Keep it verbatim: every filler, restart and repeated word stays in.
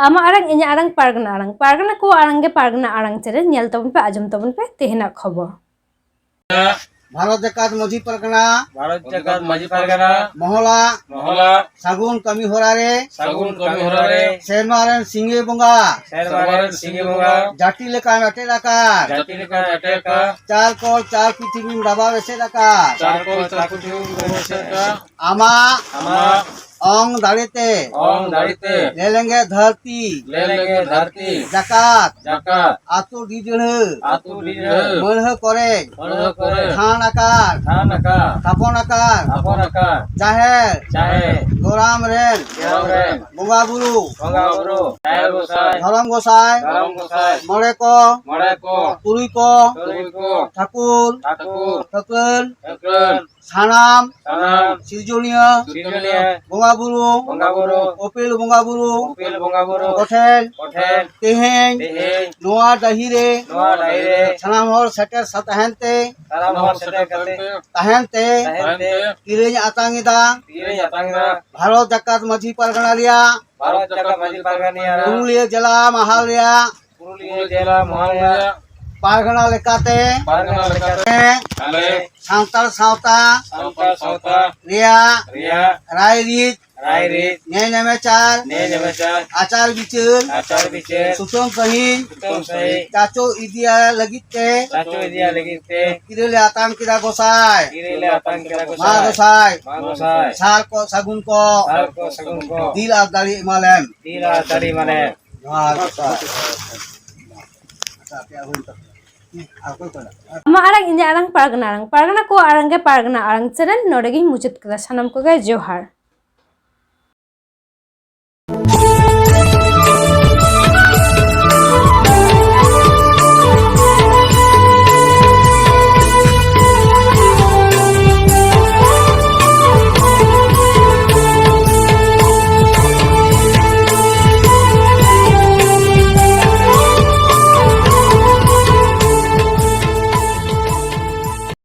ᱟᱢᱟᱜ ᱟᱲᱟᱝ, ᱤᱧᱟᱹᱜ ᱟᱲᱟᱝ, ᱯᱟᱨᱜᱟᱱᱟ ᱟᱲᱟᱝ᱾ ᱯᱟᱨᱜᱟᱱᱟ ᱠᱚᱣᱟᱜ ᱟᱲᱟᱝ ᱜᱮ ᱯᱟᱨᱜᱟᱱᱟ ᱟᱲᱟᱝ ᱪᱮᱱᱮᱞ᱾ ᱧᱮᱞ ᱛᱟᱵᱚᱱ ᱯᱮ, ᱟᱸᱡᱚᱢ ᱛᱟᱵᱚᱱ ᱯᱮ ᱛᱮᱦᱮᱧᱟᱜ ᱠᱷᱚᱵᱚᱨ᱾ ᱵᱷᱟᱨᱚᱛ ᱡᱟᱠᱟᱛ ᱢᱟᱹᱡᱷᱤ ᱯᱟᱨᱜᱟᱱᱟ᱾ ᱵᱷᱟᱨᱚᱛ ᱡᱟᱠᱟᱛ ᱢᱟᱹᱡᱷᱤ ᱯᱟᱨᱜᱟᱱᱟ᱾ ᱢᱚᱦᱚᱞᱟ᱾ ᱢᱚᱦᱚᱞᱟ᱾ ᱥᱟᱹᱜᱩᱱ ᱠᱟᱹᱢᱤ ᱦᱚᱨᱟ ᱨᱮ᱾ ᱥᱟᱹᱜᱩᱱ ᱠᱟᱹᱢᱤ ᱦᱚᱨᱟ ᱨᱮ᱾ ᱥᱮᱨᱢᱟ ᱨᱮᱱ ᱥᱤᱸᱜᱮ ᱵᱚᱸᱜᱟ᱾ ᱥᱮᱨᱢᱟ ᱨᱮᱱ ᱥᱤᱸᱜᱮ ᱵᱚᱸᱜᱟ᱾ ᱡᱟᱹᱛᱤ ᱞᱮᱠᱟᱱ ᱮᱴᱮᱫ ᱟᱠᱟᱫ᱾ ᱡᱟᱹᱛᱤ ᱞᱮᱠᱟᱱ ᱮᱴᱮᱫ ᱟᱠᱟᱫ᱾ ᱪᱟᱞ ᱠᱚᱞ ᱪᱟᱞ ᱯᱤᱛᱷᱤᱵᱤᱢ ᱫᱟᱵᱟᱣ ᱮᱥᱮᱫ ᱟᱠᱟᱫ᱾ ᱪᱟᱞ ᱠᱚᱞ ᱪᱟᱞ ᱯᱤᱛᱷᱤᱵᱤᱢ ᱫᱟᱵᱟᱣ ᱮᱥᱮᱫ ᱟᱠᱟᱫ᱾ ᱟᱢᱟᱜ᱾ ᱟᱢᱟᱜ᱾ ᱚᱝ ᱫᱟᱲᱮᱛᱮ᱾ ᱚᱝ ᱫᱟᱲᱮᱛᱮ᱾ ᱞᱮᱞᱮᱸᱜᱮ ᱫᱷᱟᱹᱨᱛᱤ᱾ ᱞᱮᱞᱮᱸᱜᱮ ᱫᱷᱟᱹᱨᱛᱤ᱾ ᱡᱟᱠᱟᱛ᱾ ᱡᱟᱠᱟᱛ᱾ ᱟᱹᱛᱩ ᱰᱤᱰᱷᱟᱹ᱾ ᱟᱹᱛᱩ ᱰᱤᱰᱷᱟᱹ᱾ ᱢᱟᱹᱲᱦᱟᱹ ᱠᱚᱨᱮ᱾ ᱢᱟᱹᱲᱦᱟᱹ ᱠᱚᱨᱮ᱾ ᱛᱷᱟᱱ ᱟᱠᱟᱫ᱾ ᱛᱷᱟᱱ ᱟᱠᱟᱫ᱾ ᱛᱷᱟᱯᱚᱱ ᱟᱠᱟᱫ᱾ ᱛᱷᱟᱯᱚᱱ ᱟᱠᱟᱫ᱾ ᱡᱟᱦᱮᱨ᱾ ᱡᱟᱦᱮᱨ᱾ ᱜᱚᱨᱟᱢ ᱨᱮᱱ᱾ ᱜᱚᱨᱟᱢ ᱨᱮᱱ᱾ ᱵᱚᱸᱜᱟ ᱵᱩᱨᱩ᱾ ᱵᱚᱸᱜᱟ ᱵᱩᱨᱩ᱾ ᱡᱟᱦᱮᱨ ᱜᱚᱸᱥᱟᱭ᱾ ᱫᱷᱚᱨᱚᱢ ᱜᱚᱸᱥᱟᱭ᱾ ᱫᱷᱚᱨᱚᱢ ᱜᱚᱸᱥᱟᱭ᱾ ᱢᱚᱬᱮ ᱠᱚ᱾ ᱢᱚᱬᱮ ᱠᱚ᱾ ᱛᱩᱨᱩᱭ ᱠᱚ᱾ ᱛᱩᱨᱩᱭ ᱠᱚ᱾ ᱴᱷᱟᱹᱠᱩᱨ᱾ ᱴᱷᱟᱹᱠᱩᱨ᱾ ᱴᱷᱟᱹᱠᱨᱟᱹᱱ᱾ ᱴᱷᱟᱹᱠᱨᱟᱹᱱ᱾ ᱥᱟᱱᱟᱢ᱾ ᱥᱟᱱᱟᱢ᱾ ᱥᱤᱨᱡᱚᱱᱤᱭᱟᱹ᱾ ᱥᱤᱨᱡᱚᱱᱤᱭᱟᱹ᱾ ᱵᱚᱸᱜᱟ ᱵᱩᱨᱩ᱾ ᱵᱚᱸᱜᱟ ᱵᱩᱨᱩ᱾ ᱚᱯᱮᱞ ᱵᱚᱸᱜᱟ ᱵᱩᱨᱩ᱾ ᱚᱯᱮᱞ ᱵᱚᱸᱜᱟ ᱵᱩᱨᱩ᱾ ᱠᱚᱴᱷᱮᱱ᱾ ᱠᱚᱴᱷᱮᱱ᱾ ᱛᱮᱦᱮᱧ᱾ ᱛᱮᱦᱮᱧ᱾ ᱱᱚᱣᱟ ᱰᱟᱹᱦᱤ ᱨᱮ᱾ ᱱᱚᱣᱟ ᱰᱟᱹᱦᱤ ᱨᱮ᱾ ᱥᱟᱱᱟᱢ ᱦᱚᱲ ᱥᱮᱴᱮᱨ ᱥᱟ-, ᱛᱟᱦᱮᱱ ᱛᱮ᱾ ᱥᱟᱱᱟᱢ ᱦᱚᱲ ᱥᱮᱴᱮᱨ ᱠᱟᱛᱮ᱾ ᱛᱟᱦᱮᱱ ᱛᱮ᱾ ᱛᱟᱦᱮᱱ ᱛᱮ᱾ ᱛᱤᱨᱮᱧ ᱟᱛᱟᱝ ᱮᱫᱟ᱾ ᱛᱤᱨᱮᱧ ᱟᱛᱟᱝ ᱮᱫᱟ᱾ ᱵᱷᱟᱨᱚᱛ ᱡᱟᱠᱟᱛ ᱢᱟᱹᱡᱷᱤ ᱯᱟᱨᱜᱟᱱᱟ ᱨᱮᱭᱟᱜ᱾ ᱵᱷᱟᱨᱚᱛ ᱡᱟᱠᱟᱛ ᱢᱟᱹᱡᱷᱤ ᱯᱟᱨᱜᱟᱱᱟ ᱨᱮᱭᱟᱜ᱾ ᱯᱩᱨᱩᱞᱤᱭᱟᱹ ᱡᱮᱞᱟ ᱢᱟᱦᱟᱞ ᱨᱮᱭᱟᱜ᱾ ᱯᱩᱨᱩᱞᱤᱭᱟᱹ ᱡᱮᱞᱟ ᱢᱟᱦᱟᱞ ᱨᱮᱭᱟᱜ᱾ ᱯᱟᱨᱜᱟᱱᱟ ᱞᱮᱠᱟᱛᱮ᱾ ᱯᱟᱨᱜᱟᱱᱟ ᱞᱮᱠᱟᱛᱮ᱾ ᱟᱞᱮ᱾ ᱥᱟᱱᱛᱟᱲ ᱥᱟᱶᱛᱟ᱾ ᱥᱟᱱᱛᱟᱲ ᱥᱟᱶᱛᱟ᱾ ᱨᱮᱭᱟᱜ᱾ ᱨᱮᱭᱟᱜ᱾ ᱨᱟᱭᱨᱤᱛ᱾ ᱨᱟᱭᱨᱤᱛ᱾ ᱱᱮᱭ ᱱᱮᱢᱮᱪᱟᱨ᱾ ᱱᱮᱭ ᱱᱮᱢᱮᱪᱟᱨ᱾ ᱟᱪᱟᱨ ᱵᱤᱪᱟᱹᱨ᱾ ᱟᱪᱟᱨ ᱵᱤᱪᱟᱹᱨ᱾ ᱥᱩᱛᱟᱹᱢ ᱥᱟᱹᱦᱤᱡ᱾ ᱥᱩᱛᱟᱹᱢ ᱥᱟᱹᱦᱤᱡ᱾ ᱪᱟᱪᱳ ᱤᱫᱤᱭᱟ ᱞᱟᱹᱜᱤᱫ ᱛᱮ᱾ ᱪᱟᱪᱳ ᱤᱫᱤᱭᱟ ᱞᱟᱹᱜᱤᱫ ᱛᱮ᱾ ᱠᱤᱨᱟᱹ ᱞᱮ ᱟᱛᱟᱝ ᱠᱮᱫᱟ ᱜᱚᱸᱥᱟᱭ᱾ ᱠᱤᱨᱟᱹ ᱞᱮ ᱟᱛᱟᱝ ᱠᱮᱫᱟ ᱢᱟ ᱜᱚᱸᱥᱟᱭ᱾ ᱜᱚᱸᱥᱟᱭ᱾ ᱢᱟ ᱜᱚᱸᱥᱟᱭ᱾ ᱥᱟᱨ ᱠᱚ ᱥᱟᱹᱜᱩᱱ ᱠᱚ᱾ ᱥᱟᱨ ᱠᱚ ᱥᱟᱹᱜᱩᱱ ᱠᱚ᱾ ᱫᱤᱞ ᱟᱨ ᱫᱟᱲᱮ ᱮᱢᱟ ᱞᱮᱢ᱾ ᱫᱤᱞ ᱟᱨ ᱫᱟᱲᱮ ᱮᱢᱟ ᱞᱮᱢ᱾ ᱡᱚᱦᱟᱨ ᱜᱚᱸᱥᱟᱭ᱾ ᱟᱢᱟᱜ ᱟᱲᱟᱝ, ᱤᱧᱟᱹᱜ ᱟᱲᱟᱝ, ᱯᱟᱨᱜᱟᱱᱟ ᱟᱲᱟᱝ᱾ ᱯᱟᱨᱜᱟᱱᱟ ᱠᱚᱣᱟᱜ ᱟᱲᱟᱝ ᱜᱮ ᱯᱟᱨᱜᱟᱱᱟ ᱟᱲᱟᱝ ᱪᱮᱱᱮᱞ᱾ ᱱᱚᱰᱮ ᱜᱤᱧ ᱢᱩᱪᱟᱹᱫ ᱠᱮᱫᱟ᱾ ᱥᱟᱱᱟᱢ ᱠᱚᱜᱮ ᱡᱚᱦᱟᱨ᱾